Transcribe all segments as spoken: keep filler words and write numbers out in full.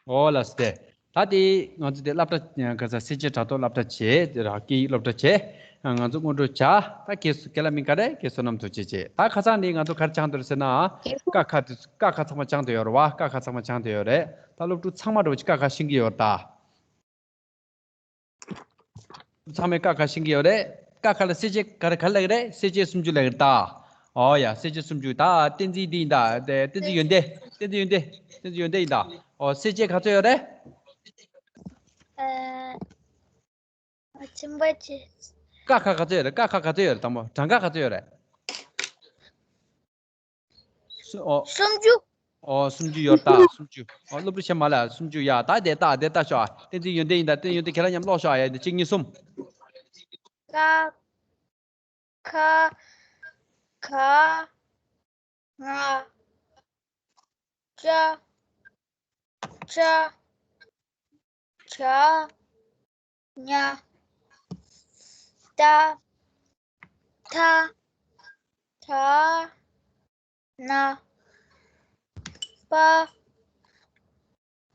ཨོ་ལགས་སོ། དེ་ད་དེ་ང་ཚོ་དེ་སློབ་གྲྭ་ག་ས་སེར་བྱེས་ཕྲག་དོག་སློབ་གྲྭ་བྱས། དེ་ར་སྐད་ཡིག་སློབ་གྲྭ་བྱས། ང་ཚོ་སྔོན་འགྲོ་བྱ། ད་ཁྱེད་ཚོ་ཁྱེད་ལ་མིང་ག་རེ། ཁྱེད་བསོད་ནམས་ཐུགས་རྗེ་ཆེ། ད་ཁ་སང་ནས་ང་ཚོ་ག་རེ་སྦྱང་འདོད་རེད་ཟེར་ན། ཀ་ཁ་དེ་ཀ་ཁ་ཚང་མ་སྦྱང་འདོད་ཡོད་རེད་བ། ཀ་ཁ་ཚང་མ་སྦྱང་འདོད་ཡོད་རེད། ད་སློབ་ཕྲུག་ཚང་མ་འདྲ་བོ་ཅིག་ཀ་ཁ་ཤེས་ཀྱི་ཡོད་རེད་ད། ཚང་མས་ཀ་ཁ་ཤེས་ཀྱི་ཡོད་རེད། ཀ་ཁ་ལ་གསལ་བྱེད་ག་རེ་ག་རེ་ལབ་ཀྱི་རེད། གསལ་བྱེད་སུམ་ཅུ་ལབ་ཀྱི་རེད་ད། ཨོ་ཡ། གསལ་བྱེད་སུམ་ཅུ། ད་གཏན་ཚིགས་འདི་ཡིན་ད། དེ་གཏན་ཚིགས་ཡོན་ཏན། གཏན་ཚིགས་ཡོན་ཏན། གཏན་ཚིགས་ཡོན་ཏན་ཡིན་ད། ཨོ་གསལ་བྱེད་ག་ཚོད་ཡོད་རེད། ཨ། ཨ་ཆེན་པོ་ཆེ། ཀ་ཁ་ག་ཚོད་ཡོད་རེད། ཀ་ཁ་ག་ཚོད་ཡོད་རེད། དང་པོ་གྲངས་ཀ་ག་ཚོད་ཡོད་རེད། སུ་ཨོ། སུམ་ཅུ། ཨོ་སུམ་ཅུ་ཡོད་ད། སུམ་ཅུ། ཨོ་སློབ་ཕྲུག་གཞན་མ་ལ་སུམ་ཅུ་ཡ། ད་དེ་ལྟ་དེ་ལྟ་ཤོག་ཨ། གཏན་ཚིགས་ཡོན་ཏན་ཡིན་ད། གཏན་ཡོན་ཏན་ཁྱེད་རང་མཉམ་ཀློག་ཤོག་ཨ། ཡ་དེ་གཅིག་གཉིས་གསུམ། ཀ་ཁ་ག་ང་ཅ་ཆ་ཇ་ཉ་ཏ་ཐ་ད་ན་པ་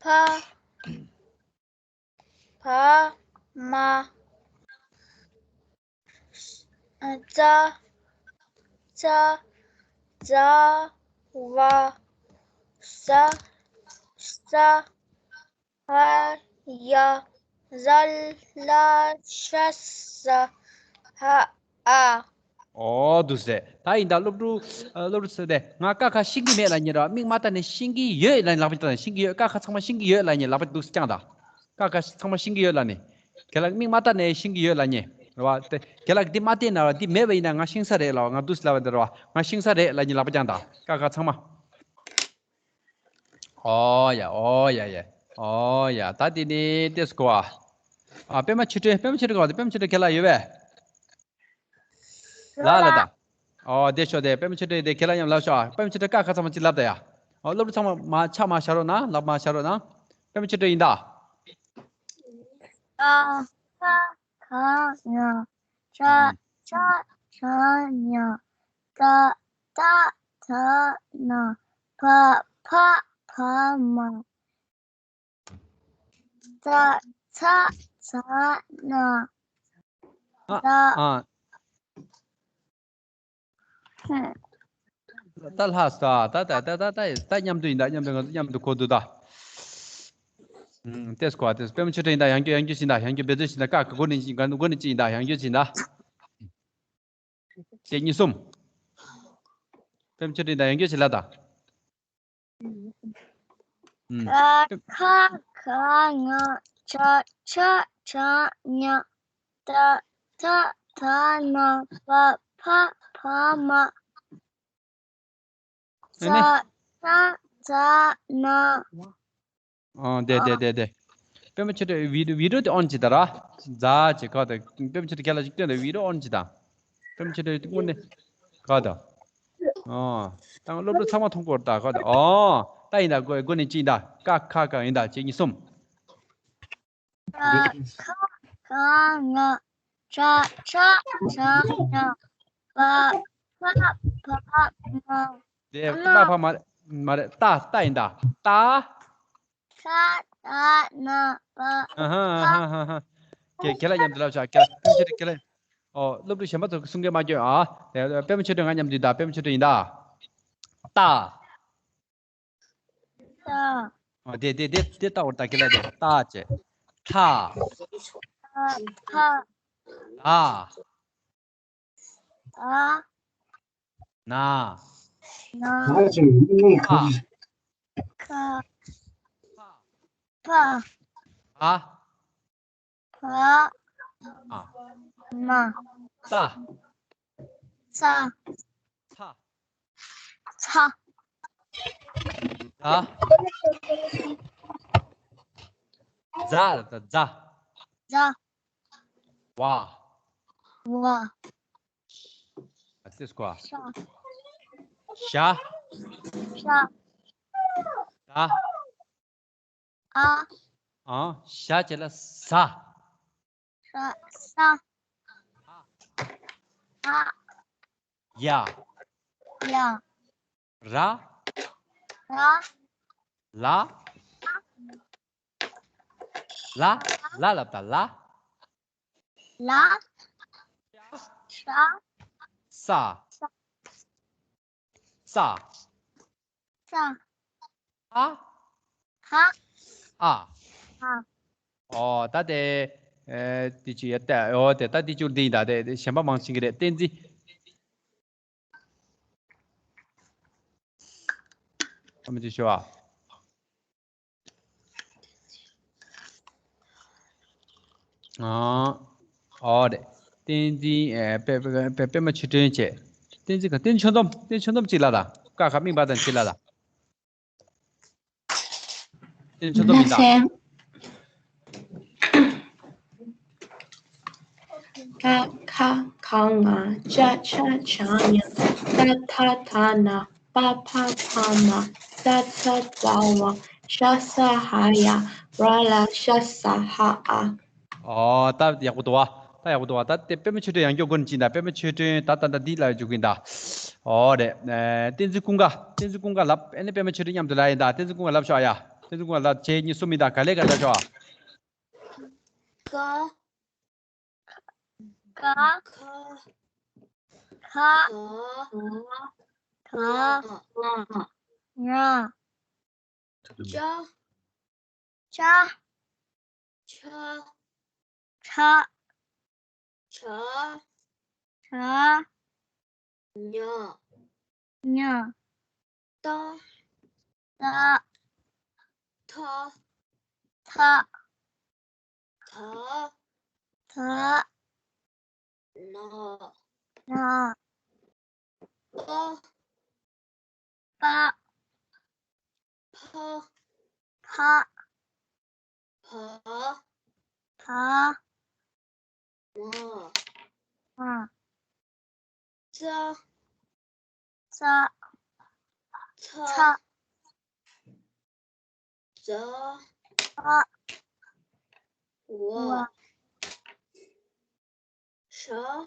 ཕ་བ་མ་ཙ་ཙ་ཛ་ཝ་ཟ་ཟ་ཧ་ཡ་ཟ་ལ་ཤ་ཟ་ཧ་ཨ། ཨོ་འདུག་སེ། ད་ཡིན་ད་སློབ་ཕྲུག་ཨ། སློབ་ཕྲུག་ཚོ་དེ་ང་ཀ་ཁ་ཤེས་ཀྱི་མེད་ལབ་མཁན་རེད་བ། མིག་མ་བལྟས་ནས་ཤེས་ཀྱི་ཡོད་ལབ་ནས་ལག་པ་བརྐྱངས་དང་། ཤེས་ཀྱི་ཡོད། ཀ་ཁ་ཚང་མ་ཤེས་ཀྱི་ཡོད་ལབ་མཁན་ལག་པ་འདུག་སེ་བརྐྱངས་དང་། ཀ་ཁ་ཚང་མ་ཤེས་ཀྱི་ཡོད་ལབ་ནས། ཁྱེད་ལ་མིག་མ་བལྟས་ནས་ཤེས་ཀྱི་ཡོད་ལབ་མཁན་རེད་བ། དེ་ཁྱེད་ལ་འདི་མ་བལྟས་ན་ར། འདི་མེད་པ་ཡིན་ན་ང་ཤེས་ས་རེད་ལབ་པ། ང་འདུག་སེ་ལབ་པ་འདི་རེད་བ། ང་ཤེས་ས་རེད་ལབ་མཁན་ལག་པ་བརྐྱངས་དང་། ཀ་ཁ་ཚང་མ། ཨོ་ཡ། ཨོ་ཡ་ཡ། ཨོ་ཡ། ད་དེ་ནི་ཏེས་གོ་ཨ། ཨ་པད་མ་ཆོས་སྒྲོན། པད་མ་ཆོས་སྒྲོན་ག་བ། དེ་པད་མ་ཆོས་སྒྲོན་ཁྱེད་ལ་ཡོད་པས། ལ་ལ་ད། ཨོ་དེ་ཤོག་དེ་པད་མ་ཆོས་སྒྲོན་དེ་ཁྱེད་ལ་མཉམ་ལབ་ཤོག་ཨ། པད་མ་ཆོས་སྒྲོན་ཀ་ཁ་ཚང་མ་ཅིག་ལབ་ད་ཡ། ཨོ་སློབ་ཕྲུག་ཚང་མ་མ་ཆ་མ་བཞག་རོགས་གནང་། ལག་མ་བཞག་རོགས་གནང་། པད་མ་ཆོས་སྒྲོན་ཡིན་ད། ཀ་ཁ་ག་ང་ཅ་ཨ་ཆ་ཇ་ཉ་ཏ་ཐ་ད་ན་པ་ཕ་བ་མ། ཙ་ཚ་ཛ་ན་ཨ་ད་ཨ། ཧུམ། ད་ལྷག་སོང་། ད་ད་ད་ད་ད་ད་མཉམ་དུ་ཡིན་ད། མཉམ་དུ། ང་ཚོ་མཉམ་དུ་གོ་འདུག་ད། ཨུམ། ཏེས་གོ་ཨ། ཏེས། པད་མ་ཆོས་སྒྲོན་ཡིན་ད། ཡང་བསྐྱར་ཡང་བསྐྱར་ཞིག་ད། ཡང་བསྐྱར་འབད་བརྩོན་ཞིག་ད། ཀ་ཁ་འགོ་ནས་ཅིག་འགོ་ནས་ཅིག་ཡིན་ད། ཡང་བསྐྱར་ཞིག་ད། གཅིག་གཉིས་གསུམ། པད་མ་ཆོས་སྒྲོན་ཡིན་ད། ཡང་བསྐྱར་ཞིག་ལབ་ད། ཨུམ། ཀ་ཁ་ག་ང་ཅ་ཆ་ཇ་ཉ་ཏ་ཐ་ད་ན་པ་ཕ་བ་མ། ཨ་ནི། ཙ་ཚ་ཛ་ན། ཨོ་དེ་དེ་དེ་དེ། པད་མ་ཆོས་སྒྲོན་བི་བི་ཌི་ཡོ་དེ་ཨོན་བྱེད་ད་ར། ཛ་བྱེད་ག་ད། པད་མ་ཆོས་སྒྲོན་ཁྱེད་ལ་ཅིག་སྟོན་ད། བི་ཌི་ཡོ་ཨོན་བྱེད་ད། པད་མ་ཆོས་སྒྲོན་དངོས་གནས་ག་ད། ཨོ། ད་སློབ་ཕྲུག་ཚང་མ་མཐོང་གི་ཡོད་ད་ག་ད། ཨོ། ད་ཡིན་ད། འགོ་འགོ་ནས་ཅིག་ཡིན་ད། ཀ་ཁ་ག་ཡིན་ད། གཅིག་གཉིས་གསུམ། ཀ་ཁ་ག་ང་ཅ་ཆ་ཇ་ཉ་པ་ཕ་བ་མ། དེ་ཨ་མ། པ་ཕ་མ་མ་རེད། ཏ་ཏ་ཡིན་ད། ཏ། ཁ་ད་ན་པ་ཨ་ཧ་ཨ་ཧ་ཨ་ཧ། ཁྱེད་ཁྱེད་ལ་མཉམ་དུ་ལབ་ཤག་ཁྱེད་ལ་ཁྱེད་ལ་ཁྱེད་ལ། ཨོ་སློབ་ཕྲུག་གཞན་པ་ཚོ་གསུང་སྐད་མ་སྐྱོན་ཨ། དེ་པད་མ་ཆོས་སྒྲོན་ང་མཉམ་དུ་ཡིན་ད། པད་མ་ཆོས་སྒྲོན་ཡིན་ད། ཏ། ཏ། ཨོ་དེ་དེ་དེ་དེ་ལྟ་བུར་ད་ཁྱེད་ལ་དེ་ཏ་བྱས། ཐ། ཐ། ཐ། ད། ན། ན། ཁ། ཁ། ཕ། ཕ། ཕ། ཨ། མ། ཙ། ཙ། ཚ། ཚ། ཛ། ཛ། ཛ། ཛ། ཝ། ཝ། ཨ་ཙི་སྐོ། ཤ། ཤ། ཤ། ད། ཨ། ཨ། ཤ་བྱས་ལ་ཟ། ཟ། ཟ། ཨ། ཡ། ཡ། ར། ར། ལ། ལ། ལ་ལབ་ད་ལ། ལ། ཤ། ཤ། ས། ས། ས། ཨ། ཧ། ཨ། ཨ། ཨོ་ད་དེ། ཨེ་དེ་ཅི་ཡ་ད་ཨོ་དེ་ད་དེ་ཅུར་འདི་ཡིན་ད་དེ་དེ་གཞན་པ་མང་ཆེ་གི་རེད་བསྟན་འཛིན། ཨ་མི་ཅི་ཤོ་ཨ། ཨ། ཨོ་རེད། བསྟན་འཛིན་ཨེ་པད་པད་པད་པད་མ་ཆོས་སྒྲོན་བྱས། བསྟན་འཛིན་ག་བསྟན་ཆོས་འཛོམས་བསྟན་ཆོས་འཛོམས་གཅིག་ལ་ད། ཀ་ཁ་མིང་པ་དང་གཅིག་ལ་ད། བསྟན་ཆོས་འཛོམས་མིན་ད། ལྷ་སྲས། ཀ་ཁ་ག་ང་ཅ་ཆ་ཇ་ཉ་ཏ་ཐ་ད་ན་པ་ཕ་བ་མ་ས་ཚ་ཙ་བ་ཤ་ས་ཧ་ཡ་ར་ལ་ཤ་ས་ཧ་ཨ། ཨོ་ད་ཡག་པོ་འདུག་བ། ད་ཡག་པོ་འདུག་བ། ད་དེ་པད་མ་ཆོས་སྒྲོན་ཡང་སྐྱོར་དགོས་ནི་ཅི་འདྲ། པད་མ་ཆོས་སྒྲོན་ད་ད་ད་འདི་ལ་འཇུག་གིན་ད། ཨོ་རེད། ཨེ་བསྟན་འཛིན་ཀུན་དགའ། བསྟན་འཛིན་ཀུན་དགའ་ལབ། ཨེ་ནི་པད་མ་ཆོས་སྒྲོན་མཉམ་དུ་ལབ་ཡིན་ད། བསྟན་འཛིན་ཀུན་དགའ་ལབ་ཤོག་ཨ་ཡ། བསྟན་འཛིན་ཀུན་དགའ་ལབ་བྱས་གཉིས་གསུམ་ཡིན་ད། ག་ལེ་ག་ལབ་ཤོག་ཨ། ཀ། ཀ། ཁ། ཁ། ག། ག། ང་། ང་། ཅ། ཅ། ཆ། ཆ། ཇ། ཇ། ཉ། ཉ། ཏ། ཏ། ཐ། ཐ། ད། ད། ན། ན། པ། པ། ཕ། ཕ། བ། བ། མ། མ། ཙ། ཙ། ཚ། ཚ། ཛ། ཛ། ཝ། ཝ། ཧྲ།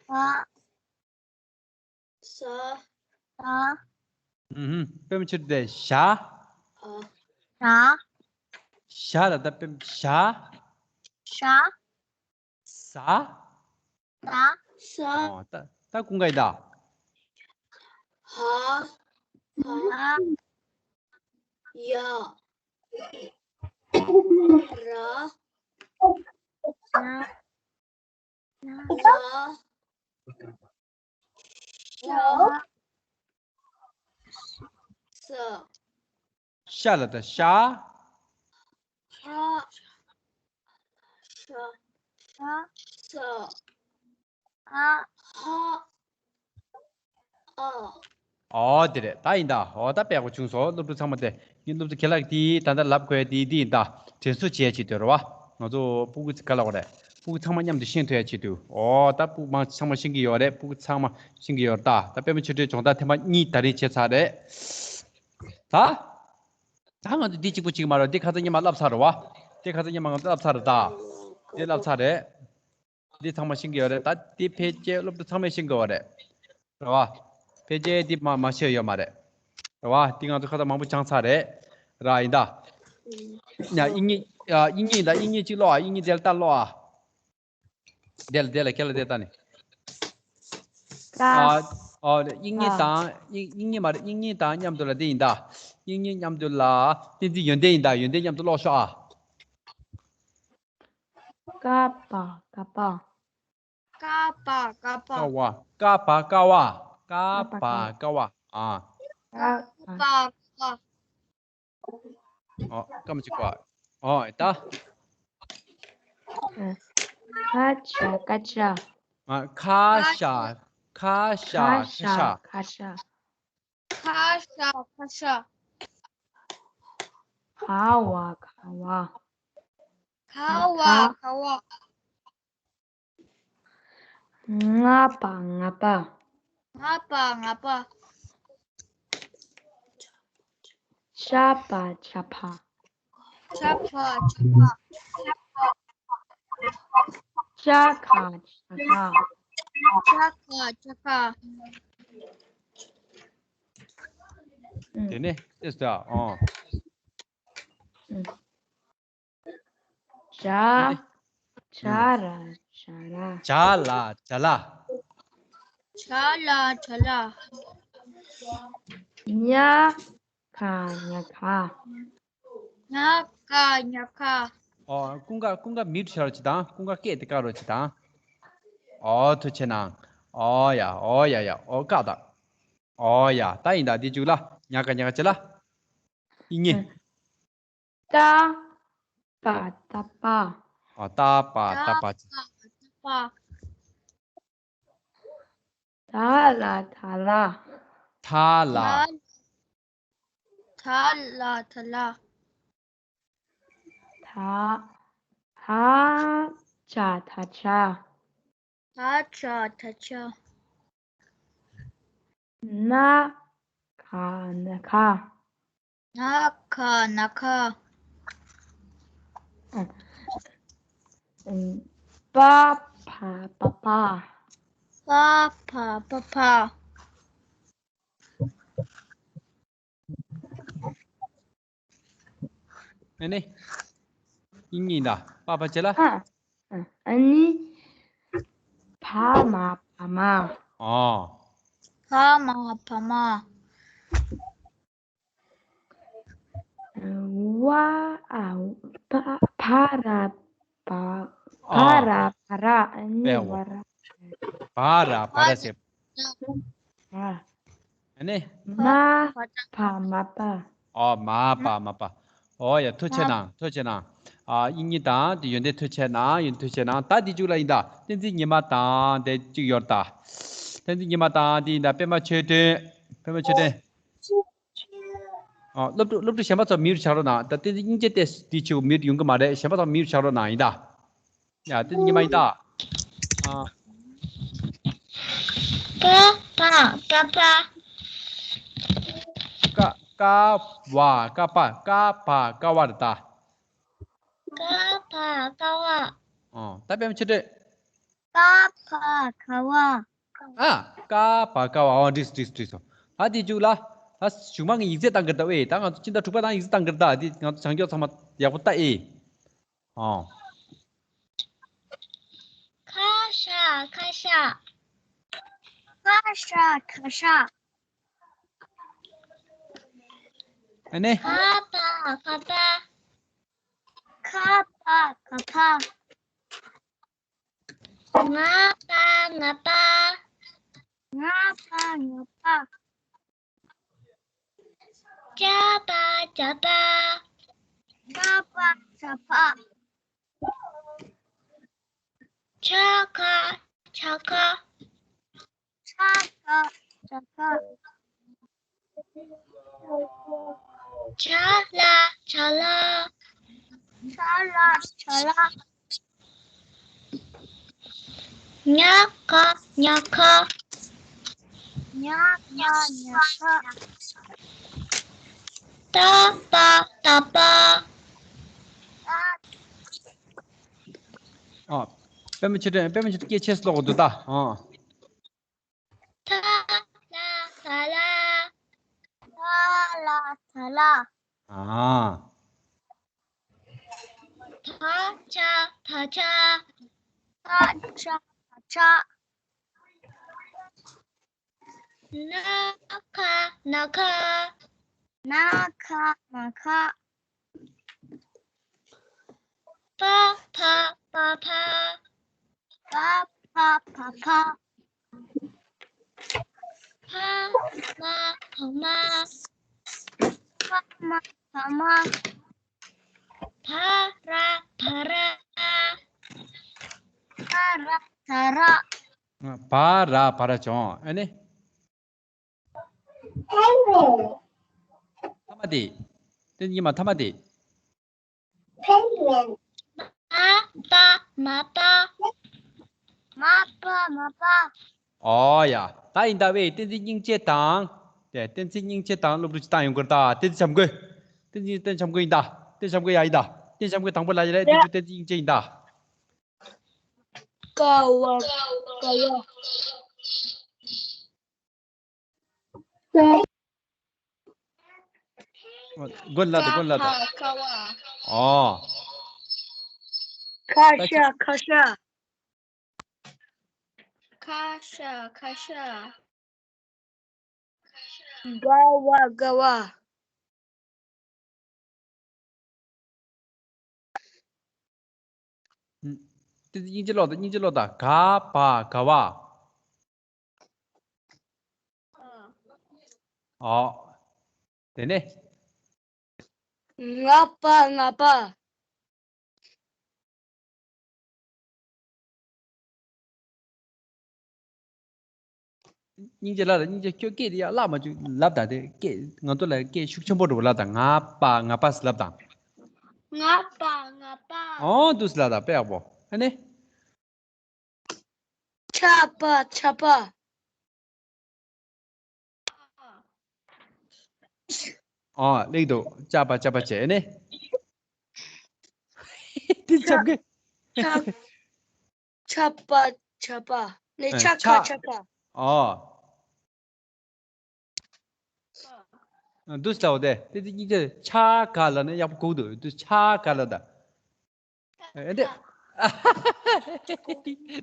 ཧྲ། ས། ས། ཨུ་ཧུམ། པད་མ་ཆོས་སྒྲོན་ཞ། ཨ། ཞ། ཞ་ལ་ད་པད་ཞ། ཞ། ས། ས། ས། ཨོ་ད་ད་ཀུན་དགའ་ཡིན་ད། ཧ། ཧ། ཡ། ར། ར། ལ། ཤ། ཤ། ཤ་ལ་ད་ཤ། ཤ། ཤ། ཤ། ཤ། ཨ། ཧ། ཨ། ཨོ་དེ་རེད་ད་ཡིན་ད། ཨོ་ད་དཔེ་ཡག་པོ་བྱུང་སོང་། སློབ་ཕྲུག་ཚང་མ་དེ་ངའི་སློབ་ཕྲུག་ཁྱེད་ལགས་དེ་ད་ལྟ་ལབ་དགོས་དེ་དེ་ཡིན་ད། དྲན་གསོ་བྱེད་ཡ་ཆེད་དུ་རེད་བ། ང་ཚོ་སྤུ་གུ་ག་ལ་བ་རེད། སྤུ་གུ་ཚང་མ་མཉམ་དུ་ཤེས་ཐུབ་ཡ་ཆེད་དུ། ཨོ་ད་སྤུ་གུ་མང་ཚང་མ་ཤེས་ཀྱི་ཡོད་རེད། སྤུ་གུ་ཚང་མ་ཤེས་ཀྱི་ཡོད་རེད་ད། ད་པད་མ་ཆོས་སྒྲོན་སྦྱོང་བརྡར་ཐེངས་མ་གཉིས་ད་རེས་བྱས་ཚར་རེད་ད། ད་ང་ཚོ་འདི་གཅིག་པུ་གཅིག་མ་རེད། འདི་ཁ་སང་ཉི་མ་བསླབས་ཚར་རེད་བ། འདི་ཁ་སང་ཉི་མ་ང་ཚོ་བསླབས་ཚར་རེད་ད། འདི་བསླབས་ཚར་རེད། འདི་ཚང་མ་ཤེས་ཀྱི་ཡོད་རེད་ད། འདི་ཕལ་ཆེར་སློབ་ཕྲུག་ཚང་མས་ཤེས་ཀྱི་ཡོད་རེད། རེད་བ། ཕལ་ཆེར་འདི་མ་མ་ཤེས་ཡོད་མ་རེད། རེད་བ། འདི་ང་ཚོ་ཁ་སང་མང་པོ་སྦྱངས་ཚར་རེད། ར་ཡིན་ད། ཡ་དབྱིག་གཉེན། ཡ་དབྱིག་གཉེན་ད། དབྱིག་གཉེན་གཅིག་ཀློག་ཨ། དབྱིག་གཉེན་དེ་ལ་ལྟ་ཀློག་ཨ། དེ་ལ་དེ་ལ་ཁྱེད་ལ་དེ་ལྟ་ནས། ཀ། ཨ། ཨ། དབྱིག་གཉེན་དང་། དབྱིག་དབྱིག་གཉེན་མ་རེད། དབྱིག་གཉེན་དང་མཉམ་དུ་ལ་དེ་ཡིན་ད། དབྱིག་གཉེན་མཉམ་དུ་ལ་བསྟན་འཛིན་ཡོན་ཏན་ཡིན་ད། ཡོན་ཏན་མཉམ་དུ་ཀློག་ཤོག་ཨ། ཀ་པ་ཀ་པ། ཀ་པ་ཀ་པ། ཀ་བ། ཀ་པ་ཀ་བ། ཀ་པ་ཀ་བ། ཨ། ཀ་པ་ཀ་པ། ཨོ་སྐར་མ་གཅིག་པ། ཨོ་ད། ཁ་ཤ་ཁ་ཤ། ཨ། ཁ་ཤ་ཁ་ཤ་ཁ་ཤ། ཁ་ཤ་ཁ་ཤ། ཁ་བ་ཁ་བ། ཁ་བ་ཁ་བ། ང་པ་ང་པ། ང་པ་ང་པ། ཆ་པ་ཆ་པ། ཆ་པ་ཆ་པ། ཆ་ཁ་ཆ་ཁ། ཆ་ཁ་ཆ་ཁ། ཨུམ། དེ་ནས་ཨེ་ས་ཨང་། ཨུམ། ཇ། ཇ་ར་ཇ་ལ། ཇ་ལ་ཇ་ལ། ཇ་ལ་ཇ་ལ། ཉ་ག་ཉ་ག། ཉ་ག་ཉ་ག། ཨོ། ཀུན་དགའ། ཀུན་དགའ་མིའུཊ་བྱ་རོགས་བྱེད་དང་། ཀུན་དགའ་སྐད་དེ་བཀག་རོགས་བྱེད་དང་། ཨོ། ཐུགས་ཆེ་གནང་། ཨོ་ཡ། ཨོ་ཡ་ཡ། ཨོ། བཀག་དང་། ཨོ་ཡ། ད་ཡིན་ད། འདི་བཅུག་ལ། ཉ་ག་ཉ་ག་བྱེད་ལ། ཨི་ཉི། ཏ་པ་ཏ་པ། ཨོ། ཏ་པ་ཏ་པ། ཏ་པ་ཏ་པ། ད་ལ་ད་ལ། ཐ་ལ། ཐ་ལ་ཐ་ལ། ད། ད་ཇ་ད་ཇ། ད་ཇ་ད་ཇ། ན་ག་ན་ག། ན་ག་ན་ག། པ་བ་པ་བ། པ་བ་པ་བ། ཨ་ནི། ཨི་ཉི་ད། པ་བ་བྱེད་ལ། ཨ། ཨ་ནི། བ་མ་བ་མ། ཨོ། བ་མ་བ་མ། ཝ་ཨ། བ་བ་ར་བ། བ་ར་བ་ར། ཨ་ནི། བ་ར། བ་ར་བ་ར་ཟེར། ཨ། ཨ་ནི། མ་བ་མ་པ། ཨོ། མ་པ་མ་པ། ཨོ་ཡ། ཐུགས་ཆེ་གནང་། ཐུགས་ཆེ་གནང་། ཨ། ཨི་ཉི་དང་དེ་ཡོན་ཏན་ཐུགས་ཆེ་གནང་། ཡོན་ཐུགས་ཆེ་གནང་། ད་དེ་བཅུག་ལ་ཡིན་ད། བསྟན་འཛིན་ཉི་མ་དང་དེ་བཅུག་ཡོད་ད། བསྟན་འཛིན་ཉི་མ་དང་དེ་ཡིན་ད། པད་མ་ཆོས་སྒྲོན། པད་མ་ཆོས་སྒྲོན། ཨ། སློབ་ཕྲུག་སློབ་ཕྲུག་གཞན་པ་ཚོ་མིའུཊ་བྱ་རོགས་གནང་། ད་བསྟན་འཛིན་སྙིང་རྗེ་དེ་དེ་བཅུག་མིའུཊ་ཡོང་གི་མ་རེད། གཞན་པ་ཚོ་མིའུཊ་བྱ་རོགས་གནང་། ཡིན་ད། ཡ། དེ་ཉི་མ་ཡིན་ད། ཨ། ཀ་བ་ཀ་བ། ཀ་ཀ་བ་ཀ་བ། ཀ་བ་ཀ་བ་རེད་ད། ཀ་བ་ཀ་བ། ཨོ། ད་པད་མ་ཆོས་སྒྲོན། ཀ་བ་ཀ་བ། ཨ། ཀ་བ་ཀ་བ། ཨོ། འགྲིག་སོང་། འགྲིག་སོང་། འགྲིག་སོང་། ད་དེ་བཅུག་ལ། ད་གཞུག་མ་གི་ཡིག་ཚད་བཏང་གི་ད། ཨེ། ད་ང་ཚོ་སྤྱི་ཟླ་དྲུག་པ་དང་ཡིག་ཚད་བཏང་གི་ད། དེ་ང་ཚོ་བྱང་ཕྱོགས་ཚང་མ་ཡག་པོ་ལྟ་ཨེ། ཨོ། ཁ་ཤ་ཁ་ཤ། ཁ་ཤ་ཁ་ཤ། ཨ་ནི། ཁ་པ་ཁ་པ། ཁ་པ་ཁ་པ། ང་པ་ང་པ། ང་པ་ང་པ། ཅ་པ་ཅ་པ། ཅ་པ་ཅ་པ། ཆ་ཁ་ཆ་ཁ། ཆ་ཁ་ཆ་ཁ། ཆ་ལ་ཆ་ལ། ཆ་ལ་ཆ་ལ། ཉ་ཁ་ཉ་ཁ། ཉ་ཁ་ཉ་ཁ། ཏ་པ་ཏ་པ། ཨ། པད་མ་ཆོས་སྒྲོན། པད་མ་ཆོས་སྒྲོན་སྐད་ཆེ་སློག་འདུག་ད། ཨ། ཐ་ལ་ཐ་ལ། ཐ་ལ་ཐ་ལ། ཨ། ད་ཆ་ད་ཆ། ད་ཆ་ད་ཆ། ན་ཁ་ན་ཁ། ན་ཁ་ན་ཁ། པ་ཕ་པ་ཕ། པ་ཕ་པ་ཕ། ཕ་མ་ཕ་མ། ཕ་མ་ཕ་མ། བ་ར་བ་ར། བ་ར་བ་ར། བ་ར་བ་ར་བྱུང་། ཨ་ནི། ཐ་མ་དེ། དེ་ཉི་མ་ཐ་མ་དེ། མ་པ་མ་པ། མ་པ་མ་པ། ཨོ་ཡ། ད་ཡིན་ད་བས། བསྟན་འཛིན་སྙིང་རྗེ་དང་། དེ་བསྟན་འཛིན་སྙིང་རྗེ་དང་སློབ་ཕྲུག་ཅིག་བཏང་ཡོང་གི་རེད་ད། བསྟན་འཛིན་བྱམས་མགོན། བསྟན་འཛིན། བསྟན་འཛིན་བྱམས་མགོན་ཡིན་ད། བསྟན་འཛིན་བྱམས་མགོན་ཡ་ཡིན་ད། བསྟན་འཛིན་བྱམས་མགོན་དང་པོ་ལ་ཡ་རེད། དེ་ཚོ་བསྟན་འཛིན་སྙིང་རྗེ་ཡིན་ད། ཀ་བ་ཀ་བ། མགོན་ལ་དང་། མགོན་ལ་དང་། ཀ་བ་ཀ་བ། ཨོ། ཁ་ཤ་ཁ་ཤ། ཁ་ཤ་ཁ་ཤ། དགའ་བ་དགའ་བ། ཨུམ། དེ་སྙིང་རྗེ་ཀློག་དང་། སྙིང་རྗེ་ཀློག་དང་། ག་བ་ག་བ། ཨོ། དེ་ནས། ང་པ་ང་པ། སྙིང་རྗེ་ལགས། སྙིང་རྗེ། ཁྱོད་སྐད་དེ་ཡར་བརླག་མ་བཅུག་ལབ་དང་། དེ་སྐད་ང་ཚོ་ལ་སྐད་ཤུགས་ཆེན་པོ་འགྲོ་ལབ་དང་། ང་པ་ང་པ་ཟེར་ལབ་དང་། ང་པ་ང་པ། ཨོ་འདུག་སེ་ལབ་དང་། དཔེ་ཡག་པོ། ཨ་ནི། ཆ་པ་ཆ་པ། ཨོ་ལེགས་འདུག་ཅ་པ་ཅ་པ་བྱས་ནས། དེ་ཆབ་གི། ཆ་ཆ་པ་ཆ་པ། ནས་ཨ་ཆ་ཁ་ཆ་ཆ་ཁ། ཨོ། འདུག་སེ་ལབ་དང་། དེ་དེ་གཉིས་ཆ་ཆ་ག་ལབ་ན་ཡག་པོ་གོ་གི་འདུག་དེ་ཆ་ག་ལབ་དང་། ཨེ་འདི།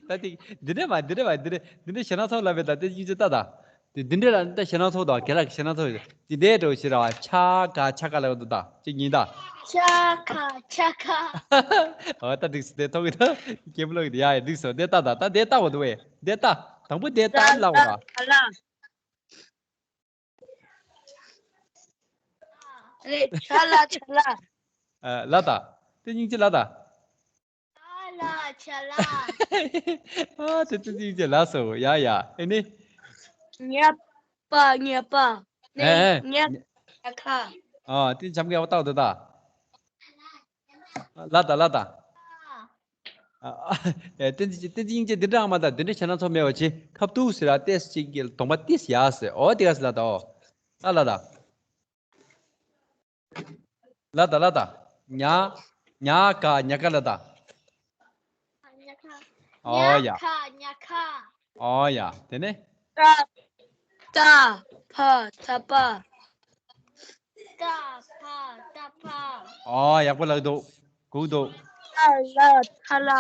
ད་དེ་འདི་འདྲ་མ། འདི་འདྲ་མ། འདི་འདྲ། འདི་འདྲ་ཞེད་སྣང་ཚ་པོ་ལབ་པས། ད་དེ་གཉིས་ཆ་ལྟ་དང་། དེ་འདི་འདྲ་ལ་ད་ཞེད་སྣང་ཚ་པོ་དང་། ག་ལ་ཞེད་སྣང་ཚ་པོ་ཡོད། དེ་འདྲ་འགྲོ་ཞེ་ར་བ། ཆ་ག་ཆ་ག་ལབ་འདུག་ད་ཅིག་ཉིན་ད། ཆ་ཁ་ཆ་ཁ། ཨོ་ད་འགྲིག་སོང་། དེ་ཐོག་གི་ད་སྐྱེས་བུ་ལོག་གི་ད། ཡ་ཡ་འགྲིག་སོང་། དེ་ལྟ་དང་། ད་དེ་ལྟ་བ་འདུག་བས། དེ་ལྟ། དང་པོ་དེ་ལྟ་ལབ་པ་ར། ལ། རེད། ཆ་ལ་ཆ་ལ། ཨ་ལ་ད། དེ་སྙིང་རྗེ་ལ་ད། ཆ་ལ་ཆ་ལ། ཨ་དེ་དེ་སྙིང་རྗེ་ལ་སོ། ཡ་ཡ། ཨེ་ནི། ཉ་པ་ཉ་པ། ནི་ཨེ་ཨེ། ཉ་ཁ་ཉ་ཁ། ཨ་དེ་འཇམ་གི་ཡག་པོ་ལྟ་འདུག་ད། ལ་ད་ལ་ད། ཨ་ཨེ་བསྟན་འཛིན། བསྟན་འཛིན་སྙིང་རྗེ། འདི་འདྲ་ཨ་མ་ད། འདི་འདྲ་ཞེད་སྣང་ཚ་པོ་མེད་པ་བྱེད། ཁ་ཐུག་ཟེར་ར་ཏེས་ཅིག་གི་གདོང་པ་ཏིས་ཡ་ཟེར། ཨོ་དེ་ག་ཟེར་ལ་ད། ཨོ་ད་ལ་ད། ལ་ད་ལ་ད། ཉ་ཉ་ག་ཉ་ག་ལ་ད། ཉ་ཁ། ཨོ་ཡ། ཉ་ཁ་ཉ་ཁ། ཨོ་ཡ། དེ་ནས། ཏ་ཏ་ཕ་ཏ་ཕ། ཏ་ཕ་ཏ་ཕ། ཨོ་ཡག་པོ་ལབ་འདུག་གུག་འདུག་ཐ་ལ་ཐ་ལ།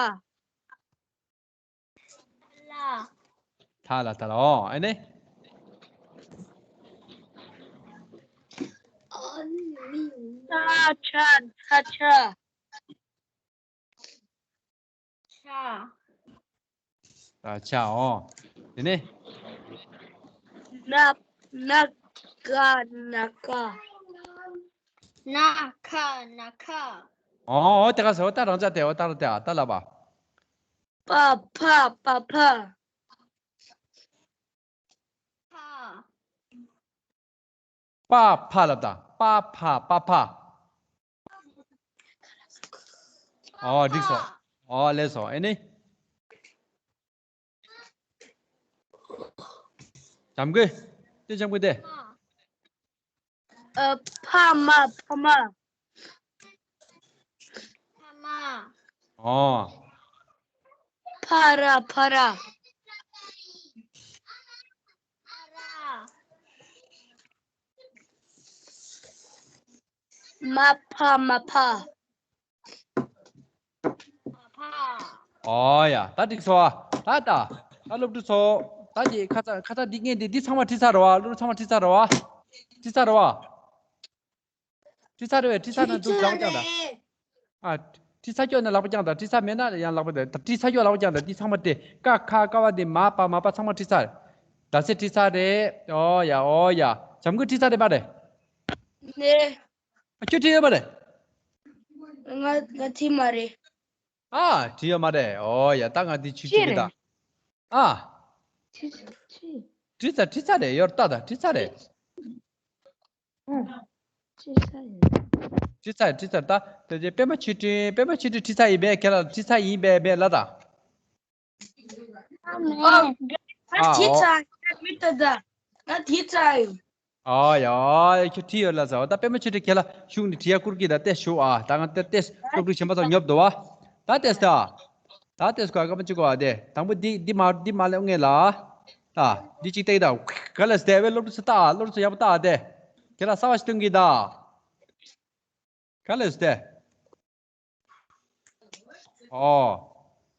ལ། ཐ་ལ་ཐ་ལ། ཨོ་ཨ་ནི། ཨ་ནི། ཚ་ཆ་ཚ་ཆ། ཆ། ད་ཆ། ཨོ། དེ་ནས། ན་ན་ཀ་ན་ཀ། ན་ཁ་ན་ཁ། ཨོ་ཨོ་དེ་ག་ཟེར། ཨོ་ད་རང་ཅག་དེ། ཨོ་ད་ར་དེ། ཨ་ད་ལ་བ། པ་ཕ་པ་ཕ། ཕ། པ་ཕ་ལབ་དང་། པ་ཕ་པ་ཕ། ཨོ་འགྲིག་སོང་། ཨོ་ལེགས་སོ། ཨེ་ནི། འཇམ་གི། དེ་འཇམ་གི་དེ། ཨ་ཕ་མ་ཕ་མ། ཕ་མ། ཨོ། ཕ་ར་ཕ་ར། ཕ་ར། མ་ཕ་མ་ཕ། མ་ཕ། ཨོ་ཡ། ད་འགྲིག་སོང་ཨ། ད་ད་ད་སློབ་ཕྲུག་ཚོ། ད་འདི་ཁ་ཚ་ཁ་ཚ་འདི་ངས་འདི་འདི་ཚང་མ་བྲིས་ཚར་རེད་བ། སློབ་ཕྲུག་ཚང་མ་བྲིས་ཚར་རེད་བ། བྲིས་ཚར་རེད་བ། བྲིས་ཚར་རེད་བས། བྲིས་ཚར་ན་འདུག་ལག་པ་བརྐྱངས་དང་། ཨ། བྲིས་ཚར་སྐྱོ་ན་ལག་པ་བརྐྱངས་དང་། བྲིས་ཚར་མེད་ན་ཡང་ལག་པ་དེ། བྲིས་ཚར་སྐྱོ་ལག་པ་བརྐྱངས་དང་། འདི་ཚང་མ་སྤྲད། ཀ་ཁ་ཀ་བ་འདི། མ་པ་མ་པ། ཚང་མ་བྲིས་ཚར། ད་སེ་བྲིས་ཚར་རེད། ཨོ་ཡ་ཨོ་ཡ། བྱམས་མགོན་བྲིས་ཚར་རེད་པ་རེད། ནས། ཨ་ཁྱོད་བྲིས་ཡོད་པ་རེད། ང་ང་བྲིས་མ་རེད། ཨ་བྲིས་ཡོད་མ་རེད། ཨོ་ཡ། ད་ང་འདི་ཆུ་ཆུ་གི་ད། ཨ། ཆུ་ཆུ། བྲིས་ཚར་བྲིས་ཚར་རེད། ཡོར་ལྟ་དང་། བྲིས་ཚར་རེད། ཨ། བྲིས་ཚར་ཡིན། བྲིས་ཚར་བྲིས་ཚར། ད་དེ་རྗེས་པད་མ་ཆོས་སྒྲོན། པད་མ་ཆོས་སྒྲོན་བྲིས་ཚར་ཡིན་པས། ཁྱེད་ལ་བྲིས་ཚར་ཡིན་པས་པས་ལ་ད། ཨ་ང་ཨ་བྲིས་ཨོ། ཚར་ཡིན། མི་ལྟ་ད། ང་བྲིས་ཚར་ཡིན། ཨ་ཡ་ཁྱོད་བྲིས་ཡོད་ལ་ཟེར། ད་པད་མ་ཆོས་སྒྲོན་ཁྱེད་ལ་ཤུགས་ནི་བྲིས་ཡ་བསྐུར་གི། ད་ལྟས་ཞུ་ཨ། ད་ང་ལྟས་ལྟས་སློབ་ཕྲུག་གཞན་པ་ཚོ་ཉོབ་འདུག་བ། ད་ལྟས་ད། ད་ལྟས་ཁོ་ཨ་ཀ་མ་ཅིག་གོ་ཨ་དེ། དང་པོ་འདི་འདི་མ་འདི་མ་ལེབ་ངེས་ལ། ད་འདི་གཅིག་བལྟས་ད། ག་ལས་དེ་བས་སློབ་ཕྲུག་ཚོ་ལྟ། སློབ་ཕྲུག་ཚོ་ཡག་པོ་ལྟ་དེ། ཁྱེད་ལ་གསར་བ་ཞིག་སྟོན་གི་ད། ག་ལས་དེ། ཨོ།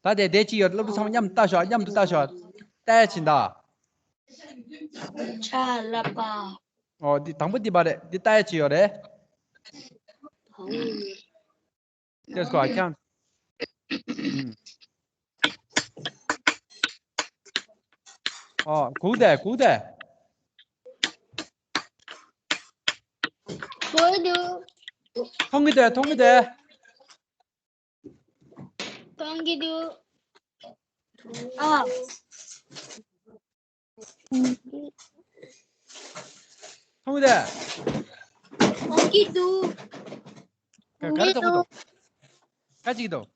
ད་དེ་དེ་ཅི་ཡོད། སློབ་ཕྲུག་ཚང་མ་མཉམ་དུ་ལྟ་ཤོག་མཉམ་དུ་ལྟ་ཤོག་ལྟ་ཡ་ཕྱིན་ད། ཆ་ལ་པ། ཨོ། འདི་དང་པོ་འདི་པ་རེད། འདི་ལྟ་ཡ་ཅི་ཡོད་རེད། ཨོ། ལྟས་སོ་ཨ་ཁྱང་། ཨུམ། ཨོ། གུག་དེ་གུག་དེ། གུག་འདུག་མཐོང་གི་དེ་མཐོང་གི་དེ། མཐོང་གི་འདུག་ཨ། མཐོང་གི་དེ། མཐོང་གི་འདུག་ག་ག་རེ་མཐོང་གི་འདུག་ག་ཅིག་འདུག་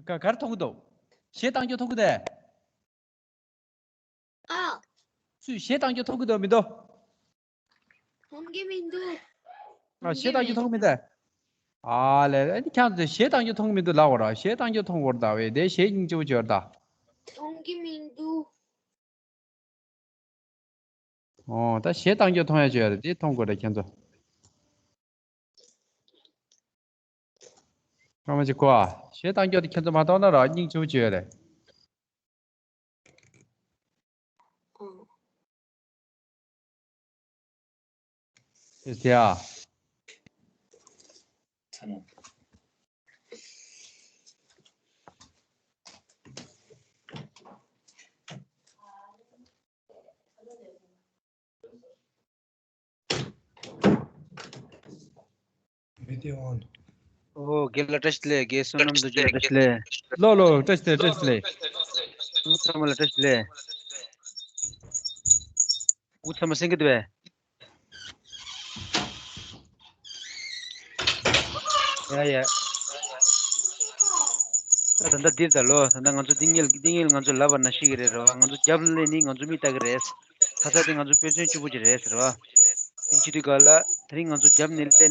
ག་ག་རེ་མཐོང་གི་འདུག་གཞས་བཏང་རྒྱུ་མཐོང་གི་དེ། ཨ། སུས་གཞས་བཏང་རྒྱུ་མཐོང་གི་འདུག་མི་འདུག་མཐོང་གི་མི་འདུག་ཨ། གཞས་བཏང་རྒྱུ་མཐོང་གི་མི་འདུག་ཨ་ལས། ཨ་ནི་ཁྱེད་ཚོས་གཞས་བཏང་རྒྱུ་མཐོང་གི་མི་འདུག་ལབ་པ་རེད། གཞས་བཏང་རྒྱུ་མཐོང་གི་ཡོད་རེད་ད། བས་དེ་གཞས་སྙིང་རྗེ་པོ་བྱས་ཡོད་རེད་ད། མཐོང་གི་མི་འདུག་ཨོ། ད་གཞས་བཏང་རྒྱུ་མཐོང་ཡ་བྱས་ཡོད་རེད། དེ་མཐོང་དགོས་རེད་ཁྱེད་ཚོ། སྐར་མ་གཅིག་གོ་ཨ། གཞས་བཏང་རྒྱུ་དེ་ཁྱེད་ཚོ་མ་མཐོང་ན་ར་སྙིང་རྗེ་པོ་བྱས་ཡོད་རེད། དེ་དེ་ཨ། ཨོ། རྒན་ལགས་བཀྲ་ཤིས་བདེ་ལེགས། རྒན་བསོད་ནམས་རྡོ་རྗེ་བཀྲ་ཤིས་བདེ་ལེགས། ལོ་ལོ་བཀྲ་ཤིས་བདེ་ལེགས། བཀྲ་ཤིས་བདེ་ལེགས། ཨུ་ཚང་མ་ལ་བཀྲ་ཤིས་བདེ་ལེགས། ཨུ་ཚང་མ་གསན་གྱི་འདུག་པས། ཡ་ཡ། ད་ད་ལྟ་འདིར་ད་ལོ། ད་ལྟ་ང་ཚོ་འདི་ངེད་འདི་ངེད་ང་ཚོ་ལབ་པ་ན་ཤེས་ཀྱི་རེད་རོ། ང་ཚོ་རྒྱབ་ལ་ནི་ང་ཚོ་མིག་ལྟ་གི་རེད། ཁ་ས་དེ་ང་ཚོ་དཔེ་མཚོན་གཅིག་པོ་ཅིག་རེད་ཟེར་བ། དེ་བྱེད་དུས་ག་ལ་དེ་རིང་ང་ཚོ་རྒྱབ་ནས་སླེབས་ནས།